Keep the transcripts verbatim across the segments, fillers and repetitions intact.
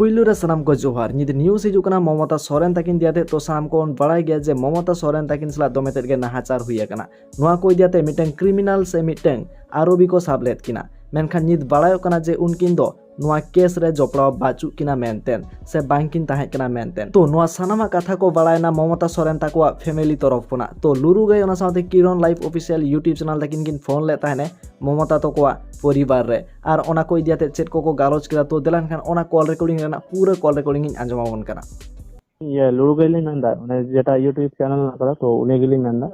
ᱯᱩᱭᱞᱩ ᱨᱮ ᱥᱟᱱᱟᱢ ᱠᱚ ᱡᱚᱦᱟᱨ᱾ ᱧᱤᱫᱟᱹ news ᱦᱤᱡᱩᱜ ᱠᱟᱱᱟ ᱢᱚᱢᱚᱛᱟ ᱥᱚᱨᱮᱱ ᱛᱟᱹᱠᱤᱱ ᱫᱤᱭᱟᱛᱮ᱾ ᱛᱚ ᱥᱟᱱᱟᱢ ᱠᱚ ᱵᱚᱱ ᱵᱟᱲᱟᱭ ᱜᱮᱭᱟ ᱡᱮ ᱢᱚᱢᱚᱛᱟ ᱥᱚᱨᱮᱱ ᱛᱟᱹᱠᱤᱱ ᱥᱟᱞᱟᱜ ᱫᱚᱢᱮ ᱛᱮᱫ ᱜᱮ ᱱᱟᱦᱟᱪᱟᱨ ᱦᱩᱭ ᱟᱠᱟᱱᱟ᱾ ᱱᱚᱣᱟ ᱠᱚ ᱤᱫᱤᱭᱟᱛᱮ ᱢᱤᱫᱴᱟᱝ criminal ᱥᱮ ᱢᱤᱫᱴᱟᱝ ᱟᱨᱳᱯᱤ ᱠᱚ ᱥᱟᱵ ᱞᱮᱫ ᱠᱤᱱᱟ, ᱢᱮᱱᱠᱷᱟᱱ ᱱᱤᱛ ᱵᱟᱲᱟᱭᱚᱜ ᱠᱟᱱᱟ ᱡᱮ ᱩᱱᱠᱤᱱ ᱫᱚ ᱱᱚᱣᱟ case ᱨᱮ ᱡᱚᱯᱲᱟᱣ ᱵᱟᱹᱪᱩᱜ ᱠᱤᱱᱟ ᱢᱮᱱᱛᱮ ᱥᱮ ᱵᱟᱝᱠᱤᱱ ᱛᱟᱦᱮᱸ ᱠᱟᱱᱟ ᱢᱮᱱᱛᱮ᱾ ᱛᱚ ᱱᱚᱣᱟ ᱥᱟᱱᱟᱢᱟᱜ ᱠᱟᱛᱷᱟ ᱠᱚ ᱵᱟᱲᱟᱭᱮᱱᱟ ᱢᱚᱢᱚᱛᱟ ᱥᱚᱨᱮᱱ ᱛᱟᱠᱚᱣᱟᱜ family ᱛᱚᱨᱚᱯ ᱠᱷᱚᱱᱟᱜ᱾ ᱛᱚ ᱞᱩᱨᱩ ᱜᱟᱹᱭ ᱚᱱᱟ ᱥᱟᱶᱛᱮ ᱠᱤᱨᱚᱱ Live Official YouTube channel ᱛᱟᱹᱠᱤᱱ ᱠᱤᱱ ᱯᱷᱳᱱ ᱞᱮᱫ ᱛᱟᱦᱮᱱᱮ ᱢᱚᱢᱚᱛᱟ ᱛᱟᱠᱚᱣᱟᱜ ᱯᱚᱨᱤᱵᱟᱨ ᱨᱮ, ᱟᱨ ᱚᱱᱟ ᱠᱚ ᱤᱫᱤᱭᱟᱛᱮ ᱪᱮᱫ ᱠᱚᱠᱚ ᱜᱟᱞᱚᱪ ᱠᱮᱫᱟ᱾ ᱛᱚ ᱫᱮᱞᱟ ᱮᱱᱠᱷᱟᱱ ᱚᱱᱟ call recording ᱨᱮᱱᱟᱜ ᱯᱩᱨᱟᱹ call recording ᱤᱧ ᱟᱸᱡᱚᱢ ᱟᱵᱚᱱ ᱠᱟᱱᱟ᱾ ᱤᱭᱟᱹ, ᱞᱩᱲᱩ ᱜᱟᱹᱭ ᱞᱤᱧ ᱢᱮᱱᱫᱟ, ᱚᱱᱮ ᱡᱮᱴᱟ YouTube channel ᱢᱮᱱᱟᱜ ᱠᱟᱫᱟ, ᱛᱚ ᱩᱱᱤ ᱜᱮᱞᱤᱧ ᱢᱮᱱᱫᱟ᱾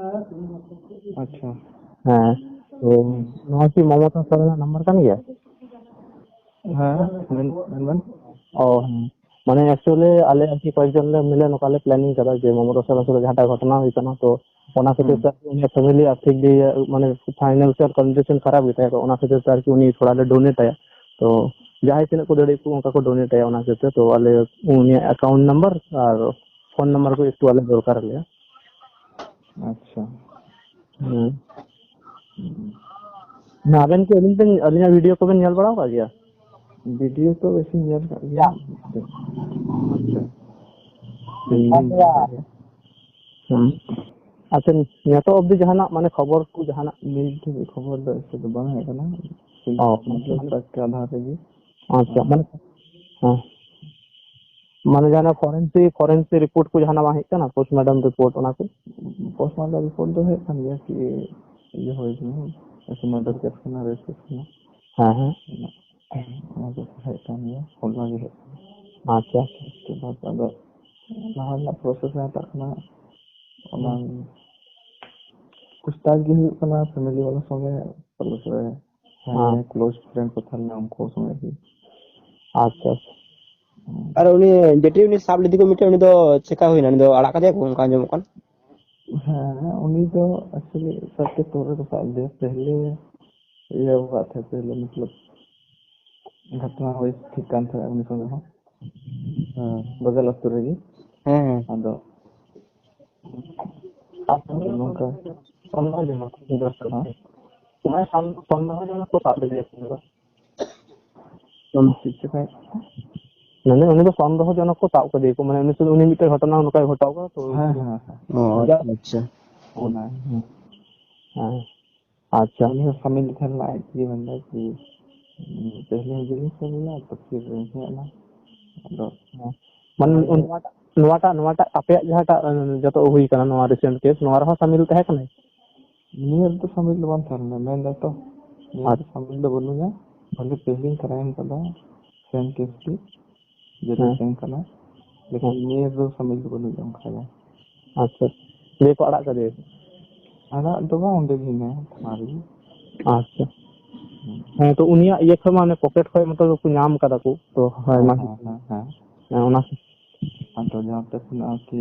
ᱟᱪᱪᱷᱟ᱾ ᱦᱮᱸ, ᱛᱚ ᱱᱚᱣᱟ ᱠᱤ ᱢᱚᱢᱚᱛᱟ ᱥᱚᱨᱮᱱᱟᱜ number ᱠᱟᱱ ᱜᱮᱭᱟ? ᱦᱮᱸ, ᱢᱮᱱ, ᱢᱮᱱ ᱵᱮᱱ᱾ ᱚ, ᱦᱮᱸ᱾ ᱢᱟᱱᱮ actually ᱟᱞᱮ ᱟᱨᱠᱤ ᱠᱚᱭᱮᱠᱡᱚᱱ ᱞᱮ ᱢᱤᱞᱮ ᱱᱚᱝᱠᱟ ᱞᱮ planning ᱠᱟᱫᱟ ᱡᱮ ᱢᱚᱢᱚᱛᱟ ᱥᱚᱨᱮᱱ ᱥᱟᱞᱟᱜ ᱡᱟᱦᱟᱸᱴᱟᱜ ᱜᱷᱚᱴᱚᱱᱟ ᱦᱩᱭ ᱠᱟᱱᱟ, ᱛᱚ ᱚᱱᱟ ᱠᱷᱟᱹᱛᱤᱨ ᱦᱩᱸ᱾ ᱛᱮ ᱟᱨᱠᱤ ᱩᱱᱤᱭᱟᱜ family ᱟᱨᱛᱷᱤᱠ ᱫᱤᱠ ᱫᱤᱭᱮ ᱢᱟᱱᱮ financial condition ᱠᱷᱟᱨᱟᱯ ᱜᱮᱛᱟᱭᱟ, ᱛᱚ ᱚᱱᱟ ᱠᱷᱟᱹᱛᱤᱨ ᱛᱮ ᱟᱨᱠᱤ ᱩᱱᱤ ᱛᱷᱚᱲᱟ ᱞᱮ donate ᱟᱭᱟ᱾ ᱛᱚ ᱡᱟᱦᱟᱸᱭ ᱛᱤᱱᱟᱹᱜ ᱠᱚ ᱫᱟᱲᱮᱭᱟᱜ ᱠᱚ ᱚᱱᱠᱟ ᱠᱚ donate ᱟᱭᱟ, ᱚᱱᱟ ᱦᱤᱥᱟᱹᱵ ᱛᱮ᱾ ᱛᱚ ᱟᱞᱮ ᱩᱱᱤᱭᱟᱜ account number ᱟᱨ phone number ᱠᱚ ᱮᱠᱴᱩ ᱟᱞᱮ ᱫᱚᱨᱠᱟᱨ ᱟᱞᱮᱭᱟ᱾ ᱟᱪᱪᱷᱟ᱾ ᱦᱮᱸ᱾ ᱦᱮᱸ, ᱟᱵᱮᱱ ᱠᱤ ᱟᱹᱞᱤᱧ ᱵᱮᱱ, ᱟᱹᱞᱤᱧᱟᱜ video ᱠᱚᱵᱮᱱ ᱧᱮᱞ ᱵᱟᱲᱟ ᱟᱠᱟᱫ ᱜᱮᱭᱟ? video ᱛᱚ ᱵᱮᱥᱤ ᱧᱮᱞ ᱟᱠᱟᱫ ᱜᱮᱭᱟ᱾ ᱟᱪᱪᱷᱟ᱾ ᱦᱮᱸ᱾ ᱦᱮᱸ᱾ ᱟᱪᱪᱷᱟ, ᱱᱤᱛᱚᱜ ᱚᱵᱫᱤ ᱡᱟᱦᱟᱱᱟᱜ ᱢᱟᱱᱮ ᱠᱷᱚᱵᱚᱨ ᱠᱚ ᱡᱟᱦᱟᱱᱟᱜ? ᱱᱤᱛ ᱫᱷᱟᱹᱵᱤᱡ ᱠᱷᱚᱵᱚᱨ ᱫᱚ ᱮᱥᱮ ᱫᱚ ᱵᱟᱝ ᱦᱮᱡ ᱟᱠᱟᱱᱟ᱾ ᱚ᱾ ᱢᱚᱛᱞᱚᱵ ᱛᱟᱠ ᱠᱮ ᱟᱫᱷᱟᱨ ᱨᱮᱜᱮ᱾ ᱟᱪᱪᱷᱟ, ᱢᱟᱱᱮ, ᱦᱮᱸ᱾ ᱢᱟᱱᱮ ᱡᱟᱦᱟᱱᱟᱜ forensic, forensic report ᱠᱚ ᱡᱟᱦᱟᱱᱟᱜ ᱵᱟᱝ ᱦᱮᱡ ᱟᱠᱟᱱᱟ? Postmortem report ᱚᱱᱟ ᱠᱚ? Postmortem report ᱫᱚ ᱦᱮᱡ ᱟᱠᱟᱱ ᱜᱮᱭᱟ ᱠᱤ ᱤᱭᱟᱹ ᱦᱩᱭ ᱠᱟᱱᱟ, ᱮᱥᱮ murder case ᱠᱟᱱᱟ, rape case ᱠᱟᱱᱟ᱾ ᱦᱮᱸ, ᱦᱮᱸ᱾ ᱚᱱᱟ ᱠᱚ ᱦᱮᱡ ᱟᱠᱟᱱ ᱜᱮᱭᱟ, ᱦᱚᱞᱟ ᱜᱮ ᱦᱮᱡ ᱟᱠᱟᱱᱟ᱾ ᱟᱪᱪᱷᱟ, ᱟᱪᱪᱷᱟ᱾ ᱩᱥᱠᱮ ᱵᱟᱫ ᱟᱫᱚ ᱞᱟᱦᱟ ᱨᱮᱱᱟᱜ process ᱨᱮ ᱦᱟᱛᱟᱜ ᱠᱟᱱᱟ, ᱚᱱᱟ ᱦᱩᱸ᱾ ᱯᱩᱪᱷᱛᱟᱪᱷ ᱜᱮ ᱦᱩᱭᱩᱜ ᱠᱟᱱᱟ family ᱣᱟᱞᱟ ᱥᱚᱸᱜᱮ, ᱛᱟᱨᱯᱚᱨᱮ ᱦᱮᱸ᱾ ᱡᱟᱦᱟᱸᱭ close friend ᱠᱚ ᱛᱟᱦᱮᱸ ᱞᱮᱱᱟ ᱩᱱᱠᱩ ᱥᱚᱸᱜᱮ ᱜᱮ᱾ ᱟᱪᱪᱷᱟ, ᱟᱪᱪᱷᱟ᱾ ᱦᱩᱸ᱾ ᱟᱨ ᱩᱱᱤ ᱡᱮᱴᱤ ᱩᱱᱤ ᱥᱟᱵ ᱞᱮᱫᱮ ᱠᱚ ᱢᱤᱫᱴᱮᱱ, ᱩᱱᱤ ᱫᱚ ᱪᱮᱠᱟ ᱦᱩᱭᱱᱟ? ᱩᱱᱤ ᱫᱚ ᱟᱲᱟᱜ ᱠᱟᱫᱮᱭᱟ ᱠᱚ ᱚᱱᱠᱟ ᱟᱸᱡᱚᱢᱚᱜ ᱠᱟᱱ? ᱦᱮᱸ, ᱩᱱᱤ ᱫᱚ actually ᱥᱟᱵ ᱠᱟᱛᱮ ᱯᱚᱨᱮ ᱠᱚ ᱥᱟᱵ ᱞᱮᱫᱮᱭᱟ᱾ ᱯᱮᱦᱞᱮ ᱤᱭᱟᱹ ᱟᱠᱟᱫ ᱛᱟᱦᱮᱸ, ᱯᱮᱦᱞᱮ ᱢᱚᱛᱞᱚᱵ ᱜᱷᱚᱴᱱᱟ ᱦᱩᱭ ᱴᱷᱤᱠ ᱠᱟᱱ ᱛᱟᱦᱮᱸ ᱩᱱᱤ ᱥᱚᱸᱜᱮ ᱦᱚᱸ᱾ ᱦᱮᱸ᱾ ᱵᱟᱜᱟᱞ ᱟᱹᱛᱩ ᱨᱮᱜᱮ᱾ ᱦᱮᱸ, ᱦᱮᱸ᱾ ᱟᱫᱚ ᱟᱫᱚ ᱱᱚᱝᱠᱟ ᱥᱚᱱᱫᱮᱦᱚ ᱡᱚᱱᱚᱠ ᱫᱚᱨᱠᱟᱨ ᱦᱚᱸ᱾ ᱚᱱᱟ ᱥᱟᱢ-, ᱥᱚᱱᱫᱮᱦᱚ ᱡᱚᱱᱚᱠ ᱠᱚ ᱥᱟᱵ ᱞᱮᱫᱮᱭᱟ ᱛᱮᱦᱮᱧ ᱫᱚ᱾ ᱪᱮᱫ ᱪᱤᱠᱟᱹᱭ? ᱢᱟᱱᱮ ᱩᱱᱤ ᱫᱚ ᱥᱚᱱᱫᱮᱦᱚ ᱡᱚᱱᱚᱠ ᱠᱚ ᱥᱟᱵ ᱠᱟᱫᱮᱭᱟ ᱠᱚ, ᱢᱟᱱᱮ ᱩᱱᱤ ᱥᱩᱫᱷᱩ, ᱩᱱᱤ ᱢᱤᱫᱴᱮᱱ ᱜᱷᱚᱴᱚᱱᱟ ᱱᱚᱝᱠᱟᱭ ᱜᱷᱚᱴᱟᱣ ᱠᱟᱫᱟ ᱛᱚ᱾ ᱦᱮᱸ, ᱦᱮᱸ, ᱦᱮᱸ᱾ ᱚ, ᱟᱪᱪᱷᱟ, ᱟᱪᱪᱷᱟ᱾ ᱚᱱᱟ᱾ ᱦᱮᱸ᱾ ᱟᱪᱪᱷᱟ᱾ ᱩᱱᱤ ᱦᱚᱸ ᱥᱟᱢᱤᱞ ᱛᱟᱦᱮᱸ ᱞᱮᱱᱟ, ᱟᱡ ᱛᱮᱜᱮ ᱢᱮᱱᱫᱟᱭ ᱡᱮ, ᱩᱸ, ᱯᱟᱹᱦᱤᱞ ᱦᱚᱸ ᱡᱮᱞᱤᱧ ᱥᱮᱱ ᱞᱮᱱᱟ, ᱛᱚ ᱯᱷᱤᱨ ᱦᱮᱡ ᱮᱱᱟ᱾ ᱟᱫᱚ ᱢᱟᱱᱮ ᱦᱮᱸ᱾ ᱱᱚᱣᱟᱴᱟᱜ, ᱱᱚᱣᱟᱴᱟᱜ, ᱱᱚᱣᱟᱴᱟᱜ ᱟᱯᱮᱭᱟᱜ ᱡᱟᱦᱟᱸᱴᱟᱜ, ᱩᱸ, ᱡᱚᱛᱚ ᱦᱩᱭ ᱠᱟᱱᱟ, ᱱᱚᱣᱟ recent case, ᱱᱚᱣᱟ ᱨᱮᱦᱚᱸ ᱥᱟᱢᱤᱞ ᱛᱟᱦᱮᱸ ᱠᱟᱱᱟᱭ? ᱱᱤᱭᱟᱹ ᱨᱮᱫᱚ ᱥᱟᱢᱤᱞ ᱫᱚ ᱵᱟᱝ ᱛᱟᱦᱮᱸ ᱞᱮᱱᱟ, ᱢᱮᱱ ᱫᱟᱭ ᱛᱚ, ᱱᱤᱭᱟᱹ ᱨᱮᱫᱚ ᱟᱪᱪᱷᱟ᱾ ᱥᱟᱢᱤᱞ ᱫᱚ ᱵᱟᱹᱱᱩᱧᱟ, ᱵᱷᱟᱞᱮ ᱯᱟᱹᱦᱤᱞᱤᱧ ᱠᱨᱟᱭᱤᱢ ᱠᱟᱫᱟ, ᱥᱮᱢ ᱠᱮᱥ ᱜᱮ, ᱡᱮᱞᱤᱧ ᱦᱮᱸ᱾ ᱥᱮᱱ ᱠᱟᱱᱟ, ᱞᱮᱠᱤᱱ ᱦᱮᱸ᱾ ᱱᱤᱭᱟᱹ ᱨᱮᱫᱚ ᱥᱟᱢᱤᱞ ᱫᱚ ᱵᱟᱹᱱᱩᱧᱟ ᱚᱱᱠᱟ ᱫᱚ᱾ ᱟᱪᱪᱷᱟ, ᱫᱤᱭᱮ ᱠᱚ ᱟᱲᱟᱜ ᱠᱟᱫᱮᱭᱟ? ᱟᱲᱟᱜ ᱫᱚ ᱵᱟᱝ, ᱚᱸᱰᱮ ᱜᱮ ᱦᱮᱱᱟᱭᱟ, ᱛᱷᱟᱱᱟ ᱨᱮᱜᱮ᱾ ᱟᱪᱪᱷᱟ᱾ ᱦᱩᱸ᱾ ᱦᱮᱸ, ᱛᱚ ᱩᱱᱤᱭᱟᱜ ᱤᱭᱟᱹ ᱠᱷᱚᱱ ᱢᱟ, ᱚᱱᱮ ᱯᱚᱠᱮᱴ ᱠᱷᱚᱱ ᱢᱚᱛᱚ ᱠᱚ ᱧᱟᱢ ᱠᱟᱫᱟ ᱠᱚ, ᱛᱚ ᱦᱳᱭ, ᱦᱮᱸ, ᱢᱟ᱾ ᱦᱮᱸ, ᱦᱮᱸ, ᱦᱮᱸ᱾ ᱦᱮᱸ, ᱚᱱᱟ ᱟᱫᱚ ᱡᱟᱦᱟᱸ ᱛᱮ ᱠᱷᱚᱱ ᱟᱨᱠᱤ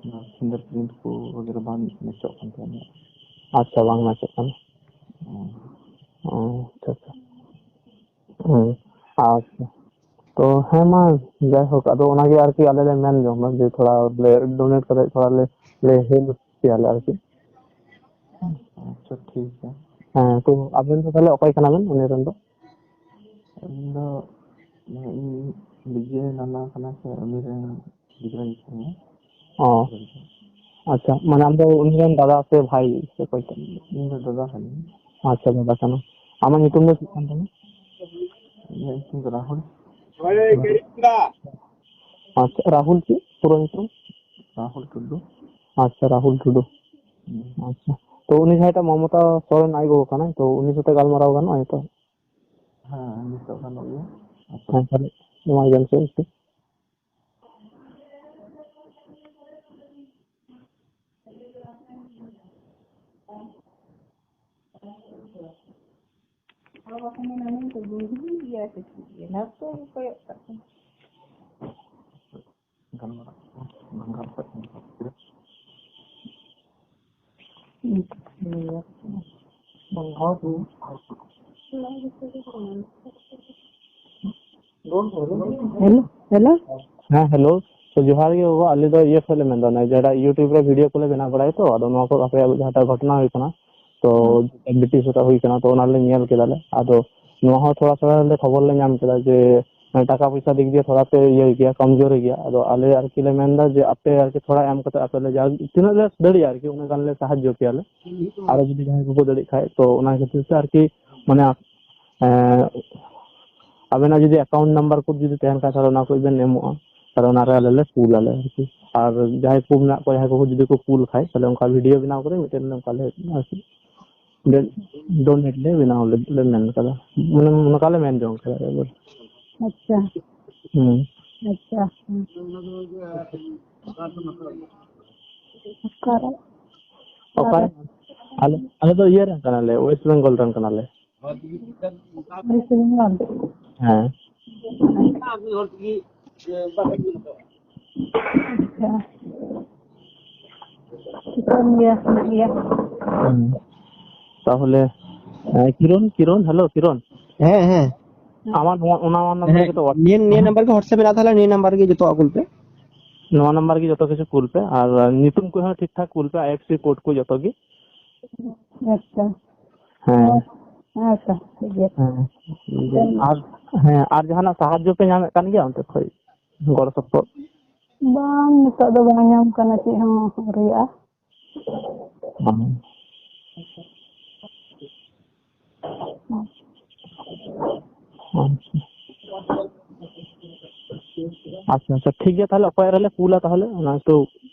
ᱚᱱᱟ fingerprint ᱠᱚ ᱵᱟᱜᱮᱨᱟ ᱵᱟᱝ ᱢᱮᱪᱚᱜ ᱠᱟᱱ ᱛᱟᱦᱮᱸᱱᱟ᱾ ᱟᱪᱪᱷᱟ, ᱵᱟᱝ ᱢᱮᱪᱚᱜ ᱠᱟᱱᱟ᱾ ᱦᱩᱸ᱾ ᱚ, ᱟᱪᱪᱷᱟ, ᱟᱪᱪᱷᱟ᱾ ᱦᱩᱸ, ᱟᱪᱪᱷᱟ᱾ ᱛᱚ ᱦᱮᱸ ᱢᱟ, ᱡᱟᱭᱦᱳᱠ, ᱟᱫᱚ ᱚᱱᱟᱜᱮ ᱟᱨᱠᱤ ᱟᱞᱮ ᱞᱮ ᱢᱮᱱ ᱡᱚᱝ ᱫᱟ ᱡᱮ ᱛᱷᱚᱲᱟ ᱞᱮ donate ᱠᱟᱛᱮ ᱛᱷᱚᱲᱟ ᱞᱮ, ᱞᱮ help ᱯᱮᱭᱟᱞᱮ ᱟᱨᱠᱤ᱾ ᱟᱪᱪᱷᱟ, ᱴᱷᱤᱠ ᱜᱮᱭᱟ᱾ ᱦᱮᱸ, ᱛᱚ ᱟᱵᱮᱱ ᱫᱚ ᱛᱟᱦᱞᱮ ᱚᱠᱚᱭ ᱠᱟᱱᱟ ᱵᱮᱱ ᱩᱱᱤ ᱨᱮᱱ ᱫᱚ? ᱤᱧ ᱫᱚ, ᱢᱟᱱᱮ, ᱤᱧ ᱵᱤᱡᱚᱭ ᱱᱟᱱᱟ ᱠᱟᱱᱟ ᱥᱮ, ᱩᱱᱤ ᱨᱮᱱ ᱜᱤᱫᱽᱨᱟᱹᱧ ᱠᱟᱱᱟ᱾ ᱚ᱾ ᱟᱪᱪᱷᱟ, ᱢᱟᱱᱮ ᱟᱢ ᱫᱚ ᱩᱱᱤ ᱨᱮᱱ ᱫᱟᱫᱟ ᱥᱮ ᱵᱷᱟᱭ ᱥᱮ ᱚᱠᱚᱭ ᱴᱟᱜ? ᱤᱧ ᱫᱚ ᱫᱟᱫᱟ ᱠᱟᱹᱱᱟᱹᱧ᱾ ᱟᱪᱪᱷᱟ, ᱫᱟᱫᱟ ᱠᱟᱱᱟ᱾ ᱟᱢᱟᱜ ᱧᱩᱛᱩᱢ ᱫᱚ ᱪᱮᱫ ᱠᱟᱱ ᱛᱟᱢᱟ? ᱤᱧᱟᱹᱜ ᱧᱩᱛᱩᱢ ᱫᱚ ᱨᱟᱦᱩᱞ᱾ ᱟᱪᱪᱷᱟ, ᱨᱟᱦᱩᱞ ᱪᱮᱫ ᱯᱩᱨᱟᱹ ᱧᱩᱛᱩᱢ? ᱨᱟᱦᱩᱞ ᱴᱩᱰᱩ᱾ ᱟᱪᱪᱷᱟ, ᱨᱟᱦᱩᱞ ᱴᱩᱰᱩ᱾ ᱦᱩᱸ᱾ ᱟᱪᱪᱷᱟ, ᱛᱚ ᱩᱱᱤ ᱡᱟᱦᱟᱸᱭᱴᱟᱜ ᱢᱚᱢᱚᱛᱟ ᱥᱚᱨᱮᱱ ᱟᱡ ᱜᱚᱜᱚ ᱠᱟᱱᱟᱭ, ᱛᱚ ᱩᱱᱤ ᱥᱟᱛᱮ ᱜᱟᱞᱢᱟᱨᱟᱣ ᱜᱟᱱᱚᱜᱼᱟ ᱱᱤᱛᱚᱜ? ᱦᱮᱸ, ᱱᱤᱛᱚᱜ ᱜᱟᱱᱚᱜ ᱜᱮᱭᱟ᱾ ᱦᱮᱸ, ᱛᱟᱦᱞᱮ ᱮᱢᱟᱭ ᱵᱮᱱ ᱥᱮ ᱮᱠᱴᱩ᱾ ᱜᱟᱞᱢᱟᱨᱟᱣ ᱠᱚ ᱵᱟᱝ ᱜᱟᱱ ᱠᱟᱱ ᱛᱟᱵᱚᱱᱟ᱾ Hello, hello. ᱦᱮᱸ, ᱦᱮᱞᱳ᱾ ᱛᱚ, ᱡᱚᱦᱟᱨ ᱜᱮ ᱵᱟᱵᱟ, ᱟᱞᱮ ᱫᱚ ᱤᱭᱟᱹ ᱠᱷᱚᱱ ᱞᱮ ᱢᱮᱱᱫᱟ, ᱚᱱᱮ ᱡᱟᱦᱟᱸᱴᱟᱜ YouTube ᱨᱮ video ᱠᱚᱞᱮ ᱵᱮᱱᱟᱣ ᱵᱟᱲᱟᱭᱟ ᱛᱚ, ᱟᱫᱚ ᱱᱚᱣᱟ ᱠᱚ ᱟᱯᱮᱭᱟᱜ ᱡᱟᱦᱟᱸᱴᱟᱜ ᱜᱷᱚᱴᱚᱱᱟ ᱦᱩᱭ ᱠᱟᱱᱟ, ᱛᱚ, ᱦᱮᱸ᱾ ᱵᱨᱤᱴᱤᱥ ᱥᱟᱞᱟᱜ ᱦᱩᱭ ᱠᱟᱱᱟ, ᱛᱚ, ᱚᱱᱟ ᱞᱮ ᱧᱮᱞ ᱠᱮᱫᱟᱞᱮ᱾ ᱟᱫᱚ ᱱᱚᱣᱟ ᱦᱚᱸ ᱛᱷᱚᱲᱟ ᱛᱷᱚᱲᱟ ᱞᱮ ᱠᱷᱚᱵᱚᱨ ᱞᱮ ᱧᱟᱢ ᱠᱮᱫᱟ ᱡᱮ ᱢᱟᱱᱮ ᱴᱟᱠᱟ ᱯᱚᱭᱥᱟ ᱫᱤᱠ ᱫᱤᱭᱮ ᱛᱷᱚᱲᱟ ᱯᱮ ᱤᱭᱟᱹ ᱜᱮᱭᱟ, ᱠᱚᱢᱡᱳᱨ ᱜᱮᱭᱟ᱾ ᱟᱫᱚ ᱟᱞᱮ ᱟᱨᱠᱤ ᱞᱮ ᱢᱮᱱᱫᱟ ᱡᱮ ᱟᱯᱮ ᱟᱨᱠᱤ ᱛᱷᱚᱲᱟ ᱮᱢ ᱠᱟᱛᱮ ᱟᱯᱮ ᱞᱮ ᱡᱟ ᱛᱤᱱᱟᱹᱜ ᱞᱮ ᱫᱟᱲᱮᱭᱟᱜᱼᱟ ᱟᱨᱠᱤ ᱩᱱᱟᱹᱜ ᱜᱟᱱ ᱞᱮ ᱥᱟᱦᱟᱡᱽᱡᱚ ᱯᱮᱭᱟᱞᱮ᱾ ᱟᱨᱚ ᱡᱩᱫᱤ ᱡᱟᱦᱟᱸᱭ ᱠᱚᱠᱚ ᱫᱟᱲᱮᱭᱟᱜ ᱠᱷᱟᱡ, ᱛᱚ ᱚᱱᱟ ᱠᱷᱟᱹᱛᱤᱨ ᱛᱮ ᱟᱨᱠᱤ ᱢᱟᱱᱮ, ᱮᱸ, ᱟᱵᱮᱱᱟᱜ ᱡᱩᱫᱤ account number ᱠᱚ ᱡᱩᱫᱤ ᱛᱟᱦᱮᱱ ᱠᱷᱟᱡ, ᱛᱟᱦᱞᱮ ᱚᱱᱟ ᱠᱚ ᱵᱮᱱ ᱮᱢᱚᱜᱼᱟ, ᱛᱟᱦᱞᱮ ᱚᱱᱟ ᱨᱮ ᱟᱞᱮ ᱞᱮ ᱠᱩᱞ ᱟᱞᱮ ᱟᱨᱠᱤ᱾ ᱟᱨ ᱡᱟᱦᱟᱸᱭ ᱠᱚ ᱢᱮᱱᱟᱜ ᱠᱚᱣᱟ, ᱡᱟᱦᱟᱸᱭ ᱠᱚ ᱡᱩᱫᱤ ᱠᱚ ᱠᱩᱞ ᱠᱷᱟᱡ, ᱛᱟᱦᱞᱮ ᱚᱱᱠᱟ video ᱵᱮᱱᱟᱣ ᱠᱟᱛᱮ ᱢᱤᱫᱴᱮᱱ ᱚᱱᱠᱟ ᱞᱮ ᱟᱨᱠᱤ ᱰᱮ-, donate ᱞᱮ ᱵᱮᱱᱟᱣ ᱞᱮ, ᱞᱮ ᱢᱮᱱ ᱠᱟᱫᱟ᱾ ᱢᱟᱱᱮ, ᱱᱚᱝᱠᱟ ᱞᱮ ᱢᱮᱱ ᱡᱚᱝ ᱠᱟᱫᱟ ᱮᱵᱟᱨ᱾ ᱟᱪᱪᱷᱟ᱾ ᱦᱩᱸ᱾ ᱟᱪᱪᱷᱟ, ᱦᱩᱸ᱾ ᱚᱠᱟᱨᱮ? ᱚᱠᱟᱨᱮ? ᱟᱞᱮ, ᱟᱞᱮ ᱫᱚ ᱤᱭᱟᱹ ᱨᱮᱱ ᱠᱟᱱᱟᱞᱮ, West Bengal ᱨᱮᱱ ᱠᱟᱱᱟᱞᱮ᱾ ᱟᱹᱰᱤ ᱥᱟᱺᱜᱤᱧ ᱵᱟᱝ? ᱦᱮᱸ᱾ ᱟᱪᱪᱷᱟ᱾ ᱴᱷᱤᱠᱟᱹᱱ ᱜᱮᱭᱟ, ᱦᱮᱱᱟᱜ ᱜᱮᱭᱟ᱾ ᱦᱩᱸ᱾ ᱛᱟᱦᱚᱞᱮ, ᱮ, ᱠᱤᱨᱚᱱ, ᱠᱤᱨᱚᱱ, hello, ᱠᱤᱨᱚᱱ᱾ ᱦᱮᱸ, ᱦᱮᱸ᱾ ᱟᱢᱟᱜ ᱱᱚᱣᱟ, ᱚᱱᱟ, ᱚᱱᱟ number ᱦᱮᱸ, ᱜᱮᱛᱚ WhatsApp? ᱱᱤᱭᱟᱹ, ᱱᱤᱭᱟᱹ number ᱜᱮ ᱦᱚᱲ ᱥᱮ ᱢᱮᱱᱟᱜ, ᱛᱟᱦᱚᱞᱮ ᱱᱤᱭᱟᱹ number ᱜᱮ ᱡᱚᱛᱚᱣᱟᱜ ᱠᱩᱞ ᱯᱮ᱾ ᱱᱚᱣᱟ number ᱜᱮ ᱡᱚᱛᱚ ᱠᱤᱪᱷᱩ ᱠᱩᱞ ᱯᱮ, ᱟᱨ ᱧᱩᱛᱩᱢ ᱠᱚᱦᱚᱸ ᱴᱷᱤᱠ ᱴᱷᱟᱠ ᱠᱩᱞ ᱯᱮ, I F S C code ᱠᱚ ᱡᱚᱛᱚ ᱜᱮ᱾ ᱟᱪᱪᱷᱟ᱾ ᱦᱮᱸ᱾ ᱦᱮᱸ ᱛᱚ, ᱴᱷᱤᱠ ᱜᱮᱭᱟ᱾ ᱦᱮᱸ᱾ ᱟᱨ, ᱦᱮᱸ, ᱟᱨ ᱡᱟᱦᱟᱱᱟᱜ ᱥᱟᱦᱟᱡᱽᱡᱚ ᱯᱮ ᱧᱟᱢᱮᱫ ᱠᱟᱱ ᱜᱮᱭᱟ ᱚᱱᱛᱮ ᱠᱷᱚᱡ, ᱜᱚᱲᱚ ᱥᱚᱯᱚᱦᱚᱫ? ᱵᱟᱝ, ᱱᱤᱛᱚᱜ ᱫᱚ ᱵᱟᱝ ᱧᱟᱢ ᱠᱟᱱᱟ, ᱪᱮᱫ ᱦᱚᱸ ᱟᱹᱣᱨᱤᱭᱟᱜᱼᱟ᱾ ᱦᱮᱸ᱾ ᱟᱪᱪᱷᱟ᱾ ᱟᱪᱪᱷᱟ, ᱟᱪᱪᱷᱟ, ᱴᱷᱤᱠ ᱜᱮᱭᱟ, ᱛᱟᱦᱚᱞᱮ ᱚᱠᱚᱭ ᱨᱮᱞᱮ ᱠᱩᱞᱟ ᱛᱟᱦᱚᱞᱮ ᱚᱱᱟ ᱮᱠᱴᱩ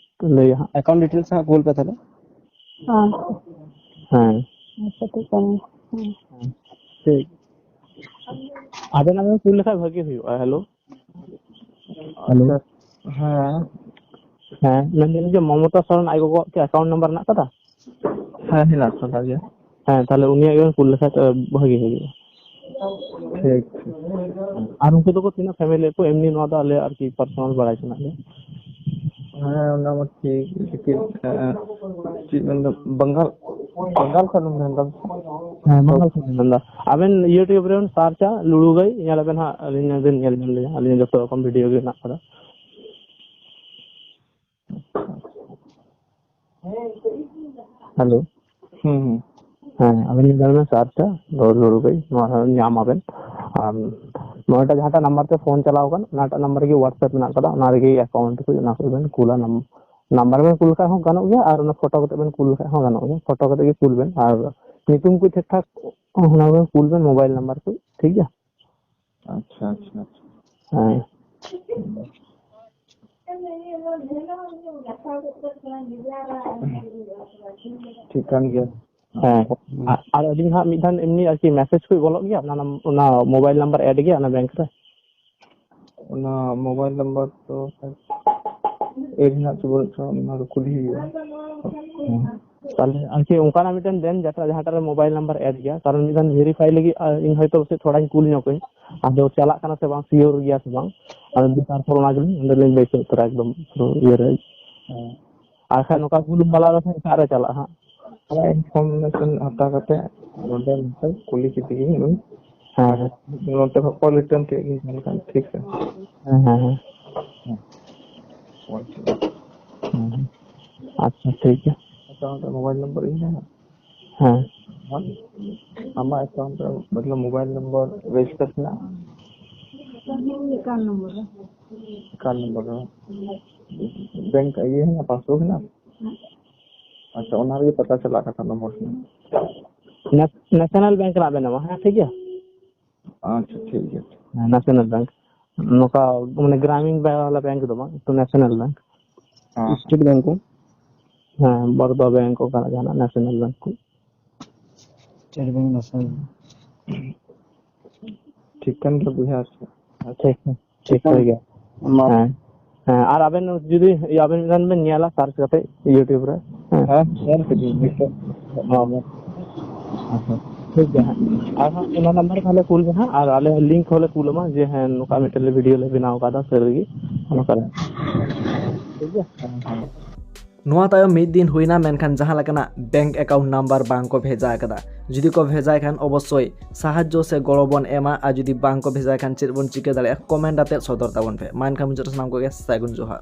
ᱞᱟᱹᱭᱟ ᱦᱟᱸᱜ᱾ Account details ᱦᱟᱸᱜ ᱠᱩᱞ ᱯᱮ ᱛᱟᱦᱚᱞᱮ᱾ ᱦᱮᱸ᱾ ᱦᱮᱸ᱾ ᱟᱪᱪᱷᱟ, ᱴᱷᱤᱠ ᱜᱮᱭᱟ᱾ ᱦᱮᱸ᱾ ᱦᱮᱸ, ᱴᱷᱤᱠ᱾ ᱟᱵᱮᱱᱟᱜ ᱵᱮᱱ ᱠᱩᱞ ᱞᱮᱠᱷᱟᱡ ᱵᱷᱟᱜᱤ ᱦᱩᱭᱩᱜᱼᱟ᱾ Hello᱾ Hello᱾ ᱟᱪᱪᱷᱟ, ᱦᱮᱸ᱾ ᱦᱮᱸ, ᱢᱮᱱᱫᱟᱞᱤᱧ ᱡᱮ ᱢᱚᱢᱚᱛᱟ ᱥᱚᱨᱮᱱ ᱟᱡ ᱜᱚᱜᱚᱣᱟᱜ ᱠᱤ account number ᱦᱮᱱᱟᱜ ᱟᱠᱟᱫᱟ? ᱦᱮᱸ, ᱦᱮᱱᱟᱜ ᱟᱠᱟᱫᱟ ᱜᱮᱭᱟ᱾ ᱦᱮᱸ, ᱛᱟᱦᱚᱞᱮ ᱩᱱᱤᱭᱟᱜ ᱜᱮᱵᱮᱱ ᱠᱩᱞ ᱞᱮᱠᱷᱟᱡ ᱛᱚ ᱵᱷᱟᱜᱤ ᱦᱩᱭᱩᱜᱼᱟ᱾ ᱴᱷᱤᱠ, ᱴᱷᱤᱠ᱾ ᱟᱨ ᱩᱱᱠᱩ ᱫᱚᱠᱚ ᱛᱤᱱᱟᱹᱜ family ᱠᱚ? ᱮᱢᱱᱤ ᱱᱚᱣᱟ ᱫᱚ ᱟᱞᱮ ᱟᱨᱠᱤ personal ᱵᱟᱲᱟᱭ ᱥᱟᱱᱟᱭᱮᱫ ᱞᱮᱭᱟ᱾ ᱦᱮᱸ, ᱚᱱᱟ ᱢᱟ ᱴᱷᱤᱠ, ᱞᱮᱠᱤᱱ, ᱮ, ᱪᱮᱫ ᱢᱮᱱᱫᱟ, ᱵᱟᱝᱜᱟᱞ, ᱵᱟᱝᱜᱟᱞ ᱠᱷᱚᱱ ᱮᱢ ᱢᱮᱱᱫᱟ? ᱦᱮᱸ, ᱵᱟᱝᱜᱟᱞ ᱠᱷᱚᱱ ᱤᱧ ᱢᱮᱱᱫᱟ᱾ ᱟᱵᱮᱱ YouTube ᱨᱮᱵᱮᱱ search-ᱟ ᱞᱩᱲᱩ ᱜᱟᱹᱭ, ᱧᱮᱞ ᱟᱵᱮᱱ ᱦᱟᱸᱜ, ᱟᱹᱞᱤᱧ ᱵᱮᱱ ᱧᱮᱞ ᱧᱟᱢ ᱞᱤᱧᱟ, ᱟᱹᱞᱤᱧᱟᱜ ᱡᱚᱛᱚ ᱨᱚᱠᱚᱢ video ᱜᱮ ᱦᱮᱱᱟᱜ ᱟᱠᱟᱫᱟ᱾ Hello᱾ ᱦᱩᱸ, ᱦᱩᱸ᱾ ᱦᱮᱸ, ᱟᱵᱮᱱ ᱡᱩᱫᱤ ᱵᱮᱱ search-ᱟ, ᱞᱩᱲᱩ, ᱞᱩᱲᱩ ᱜᱟᱹᱭ, ᱱᱚᱣᱟ ᱦᱚᱸ ᱧᱟᱢ ᱟᱵᱮᱱ᱾ ᱟᱨ ᱱᱚᱣᱟᱴᱟᱜ ᱡᱟᱦᱟᱸᱴᱟᱜ ᱱᱟᱢᱵᱟᱨ ᱛᱮ ᱯᱷᱳᱱ ᱪᱟᱞᱟᱣ ᱟᱠᱟᱱ, ᱚᱱᱟᱴᱟᱜ ᱱᱟᱢᱵᱟᱨ ᱨᱮᱜᱮ WhatsApp ᱢᱮᱱᱟᱜ ᱠᱟᱫᱟ, ᱚᱱᱟ ᱨᱮᱜᱮ ᱮᱠᱟᱣᱩᱱᱴ ᱠᱚ, ᱚᱱᱟ ᱠᱚ ᱵᱮᱱ ᱠᱩᱞᱟ᱾ ᱱᱟᱢ-, ᱱᱟᱢᱵᱟᱨ ᱵᱮᱱ ᱠᱩᱞ ᱞᱮᱠᱷᱟᱡ ᱦᱚᱸ ᱜᱟᱱᱚᱜ ᱜᱮᱭᱟ, ᱟᱨ ᱚᱱᱟ ᱯᱷᱳᱴᱳ ᱠᱟᱛᱮ ᱵᱮᱱ ᱠᱩᱞ ᱞᱮᱠᱷᱟᱡ ᱦᱚᱸ ᱜᱟᱱᱚᱜ ᱜᱮᱭᱟ᱾ ᱯᱷᱳᱴᱳ ᱠᱟᱛᱮ ᱜᱮ ᱠᱩᱞ ᱵᱮᱱ, ᱟᱨ ᱧᱩᱛᱩᱢ ᱠᱚ ᱴᱷᱤᱠ ᱴᱷᱟᱠ ᱚᱱᱟ ᱵᱮᱱ ᱠᱩᱞ ᱵᱮᱱ, ᱢᱳᱵᱟᱭᱤᱞ ᱱᱟᱢᱵᱟᱨ ᱠᱚ, ᱴᱷᱤᱠ ᱜᱮᱭᱟ? ᱟᱪᱪᱷᱟ, ᱟᱪᱪᱷᱟ, ᱟᱪᱪᱷᱟ᱾ ᱦᱮᱸ᱾ ᱴᱷᱤᱠ ᱠᱟᱱ ᱜᱮᱭᱟ᱾ ᱦᱮᱸ᱾ ᱟᱨ, ᱟᱨ ᱟᱹᱞᱤᱧ ᱦᱟᱸᱜ ᱢᱤᱫ ᱫᱷᱟᱣ ᱮᱢᱱᱤ ᱟᱨᱠᱤ ᱢᱮᱥᱮᱡᱽ ᱠᱚ ᱵᱚᱞᱚᱜ ᱜᱮᱭᱟ ᱚᱱᱟ ᱱᱟᱢ-, ᱚᱱᱟ ᱢᱳᱵᱟᱭᱤᱞ ᱱᱟᱢᱵᱟᱨ ᱮᱰ ᱜᱮᱭᱟ ᱚᱱᱟ ᱵᱮᱝᱠ ᱨᱮ? ᱚᱱᱟ ᱢᱳᱵᱟᱭᱤᱞ ᱱᱟᱢᱵᱟᱨ ᱫᱚ ᱮᱰ ᱦᱮᱱᱟᱜ ᱪᱚ ᱵᱟᱹᱱᱩᱜ ᱪᱚ, ᱚᱱᱟ ᱫᱚ ᱠᱩᱞᱤ ᱦᱩᱭᱩᱜᱼᱟ᱾ ᱦᱮᱸ᱾ ᱛᱟᱦᱞᱮ ᱟᱨᱠᱤ ᱚᱱᱠᱟᱱᱟᱜ ᱢᱤᱫᱴᱮᱱ ᱫᱮᱱ ᱡᱟᱦᱟᱸᱴᱟᱜ, ᱡᱟᱦᱟᱸᱴᱟᱜ ᱨᱮ ᱢᱳᱵᱟᱭᱤᱞ ᱱᱟᱢᱵᱟᱨ ᱮᱰ ᱜᱮᱭᱟ, ᱠᱟᱨᱚᱱ ᱢᱤᱫ ᱫᱷᱟᱣ ᱵᱷᱮᱨᱤᱯᱷᱟᱭ ᱞᱟᱹᱜᱤᱫ, ᱟᱨ ᱤᱧ ᱦᱚᱭᱛᱳ ᱯᱟᱥᱮᱡ ᱛᱷᱚᱲᱟᱧ ᱠᱩᱞ ᱧᱚᱜ ᱠᱚᱣᱟᱧ, ᱟᱫᱚ ᱪᱟᱞᱟᱜ ᱠᱟᱱᱟ ᱥᱮ ᱵᱟᱝ, ᱥᱤᱭᱳᱨ ᱜᱮᱭᱟ ᱥᱮ ᱵᱟᱝ, ᱟᱫᱚ ᱫᱚᱥᱟᱨ ᱯᱚᱨ ᱚᱱᱟ ᱜᱮᱞᱤᱧ ᱚᱸᱰᱮᱞᱤᱧ ᱵᱟᱹᱭᱥᱟᱹᱣ ᱩᱛᱟᱹᱨᱟ ᱮᱠᱫᱚᱢ ᱯᱩᱨᱟᱹ ᱤᱭᱟᱹ ᱨᱮ᱾ ᱦᱮᱸ᱾ ᱟᱨ ᱠᱷᱟᱡ ᱱᱚᱝᱠᱟ ᱜᱩᱞ ᱢᱟᱞᱟ ᱞᱮᱠᱷᱟᱱ ᱮᱴᱟᱜ ᱨᱮ ᱪᱟᱞᱟᱜᱼᱟ ᱦᱟᱸᱜ᱾ ᱛᱷᱚᱲᱟ ᱤᱱᱯᱷᱚᱨᱢᱮᱥᱚᱱ ᱦᱟᱛᱟᱣ ᱠᱟᱛᱮ ᱱᱚᱰᱮ ᱱᱚᱛᱮ ᱠᱩᱞᱤ ᱠᱮᱫᱮ ᱜᱤᱧ ᱱᱩᱭ᱾ ᱦᱮᱸ, ᱦᱮᱸ᱾ ᱱᱚᱛᱮ ᱠᱷᱚᱱ ᱠᱚᱞ ᱨᱤᱴᱟᱨᱱ ᱠᱮᱫ ᱜᱤᱧ, ᱛᱟᱦᱞᱮ ᱠᱷᱟᱱ ᱴᱷᱤᱠ ᱥᱮ᱾ ᱦᱮᱸ, ᱦᱮᱸ, ᱦᱮᱸ᱾ ᱦᱮᱸ᱾ ᱦᱮᱸ, ᱦᱮᱸ᱾ ᱟᱪᱪᱷᱟ, ᱴᱷᱤᱠ ᱜᱮᱭᱟ᱾ ᱟᱪᱪᱷᱟ, ᱚᱱᱟ ᱢᱳᱵᱟᱭᱤᱞ ᱱᱚᱢᱵᱚᱨ ᱤᱧ ᱦᱟᱸᱜ᱾ ᱦᱮᱸ᱾ ᱟᱢᱟᱜ ᱮᱠᱟᱣᱩᱱᱴ ᱨᱮ, ᱢᱚᱛᱞᱚᱵ, ᱢᱳᱵᱟᱭᱤᱞ ᱱᱚᱢᱵᱚᱨ ᱨᱮᱡᱤᱥᱴᱟᱨ ᱦᱮᱱᱟᱜᱼᱟ? ᱮᱠᱟᱣᱩᱱᱴ ᱱᱚᱢᱵᱚᱨ ᱨᱮ᱾ ᱮᱠᱟᱣᱩᱱᱴ ᱱᱚᱢᱵᱚᱨ ᱨᱮ᱾ ᱵᱮᱝᱠ ᱤᱭᱟᱹ ᱦᱮᱱᱟᱜᱼᱟ, ᱯᱟᱥᱵᱩᱠ ᱦᱮᱱᱟᱜᱼᱟ? ᱟᱪᱪᱷᱟ, ᱚᱱᱟ ᱨᱮᱜᱮ ᱯᱟᱛᱟ ᱪᱟᱞᱟᱜ ᱠᱟᱛᱷᱟ ᱱᱚᱢᱵᱚᱨ ᱦᱮᱱᱟᱜᱼᱟ᱾ ᱱᱮᱥ-, ᱱᱮᱥᱱᱟᱞ ᱵᱮᱝᱠ ᱨᱮᱱᱟᱜ ᱵᱮᱱ ᱮᱢᱟ, ᱦᱮᱸ, ᱴᱷᱤᱠ ᱜᱮᱭᱟ? ᱟᱪᱪᱷᱟ, ᱴᱷᱤᱠ ᱜᱮᱭᱟ᱾ ᱦᱮᱸ, ᱱᱮᱥᱱᱟᱞ ᱵᱮᱝᱠ᱾ ᱱᱚᱝᱠᱟ, ᱢᱟᱱᱮ, ᱜᱨᱟᱢᱤᱱ ᱵᱮᱝᱠ ᱵᱟᱞᱟ ᱵᱮᱝᱠ ᱫᱚ ᱵᱟᱝ, ᱮᱠᱴᱩ ᱱᱮᱥᱱᱟᱞ ᱵᱮᱝᱠ᱾ ᱦᱮᱸ᱾ ᱥᱴᱮᱴ ᱵᱮᱝᱠ ᱠᱚ᱾ ᱦᱮᱸ, ᱵᱚᱨᱫᱟ ᱵᱮᱝᱠ, ᱚᱱᱠᱟᱱᱟᱜ ᱡᱟᱦᱟᱱᱟᱜ ᱱᱮᱥᱱᱟᱞ ᱵᱮᱝᱠ ᱠᱚ᱾ State bank, national bank. ᱴᱷᱤᱠ ᱠᱟᱱ ᱜᱮᱭᱟ ᱵᱚᱭᱦᱟ᱾ ᱴᱷᱤᱠ, ᱴᱷᱤᱠ ᱠᱟᱱ ᱜᱮᱭᱟ᱾ ᱢᱟ᱾ ᱦᱮᱸ᱾ ᱦᱮᱸ, ᱟᱨ ᱟᱵᱮᱱ ᱡᱩᱫᱤ, ᱟᱵᱮᱱ ᱢᱤᱫ ᱫᱷᱟᱣ ᱵᱮᱱ ᱧᱮᱞᱟ, ᱥᱟᱨᱪ ᱠᱟᱛᱮ YouTube ᱨᱮ᱾ ᱦᱮᱸ᱾ ᱦᱮᱸ, ᱧᱮᱞ ᱠᱤᱫᱟᱹᱧ, ᱱᱤᱛᱚᱜ᱾ ᱦᱚᱸ᱾ ᱟᱪᱪᱷᱟ, ᱴᱷᱤᱠ ᱜᱮᱭᱟ ᱦᱟᱸᱜ᱾ ᱟᱨᱦᱚᱸ ᱚᱱᱟ ᱱᱟᱢᱵᱟᱨ ᱛᱟᱦᱞᱮ ᱠᱩᱞ ᱵᱮᱱ ᱦᱟᱸᱜ, ᱟᱨ ᱟᱞᱮ ᱦᱚᱸ ᱞᱤᱝᱠ ᱦᱚᱸᱞᱮ ᱠᱩᱞ ᱟᱢᱟ ᱡᱮ, ᱦᱮᱸ, ᱱᱚᱝᱠᱟ ᱢᱤᱫᱴᱮᱱ ᱞᱮ ᱵᱷᱤᱰᱤᱭᱳ ᱞᱮ ᱵᱮᱱᱟᱣ ᱠᱟᱫᱟ, ᱥᱟᱹᱨᱤ ᱜᱮ᱾ ᱚᱱᱠᱟ᱾ ᱴᱷᱤᱠ ᱜᱮᱭᱟ? ᱦᱮᱸ, ᱦᱮᱸ᱾ ᱱᱚᱣᱟ ᱛᱟᱭᱚᱢ ᱢᱤᱫ ᱫᱤᱱ ᱦᱩᱭᱱᱟ, ᱢᱮᱱᱠᱷᱟᱱ ᱡᱟᱦᱟᱸ ᱞᱮᱠᱟᱱᱟᱜ ᱵᱮᱝᱠ ᱮᱠᱟᱣᱩᱱᱴ ᱱᱟᱢᱵᱟᱨ ᱵᱟᱝ ᱠᱚ ᱵᱷᱮᱡᱟ ᱟᱠᱟᱫᱟ᱾ ᱡᱩᱫᱤ ᱠᱚ ᱵᱷᱮᱡᱟᱭ ᱠᱷᱟᱱ ᱚᱵᱚᱥᱥᱳᱭ ᱥᱟᱦᱟᱡᱽᱡᱚ ᱥᱮ ᱜᱚᱲᱚ ᱵᱚᱱ ᱮᱢᱟ, ᱟᱨ ᱡᱩᱫᱤ ᱵᱟᱝ ᱠᱚ ᱵᱷᱮᱡᱟᱭ ᱠᱷᱟᱱ ᱪᱮᱫ ᱵᱚᱱ ᱪᱤᱠᱟᱹ ᱫᱟᱲᱮᱭᱟᱜᱼᱟ, ᱠᱚᱢᱮᱱᱴ ᱟᱛᱮᱫ ᱥᱚᱫᱚᱨ ᱛᱟᱵᱚᱱ ᱯᱮ᱾ ᱢᱟ ᱮᱱᱠᱷᱟᱱ ᱢᱩᱪᱟᱹᱫ ᱨᱮ ᱥᱟᱱᱟᱢ ᱠᱚᱜᱮ ᱥᱟᱹᱜᱩᱱ ᱡᱚᱦᱟᱨ᱾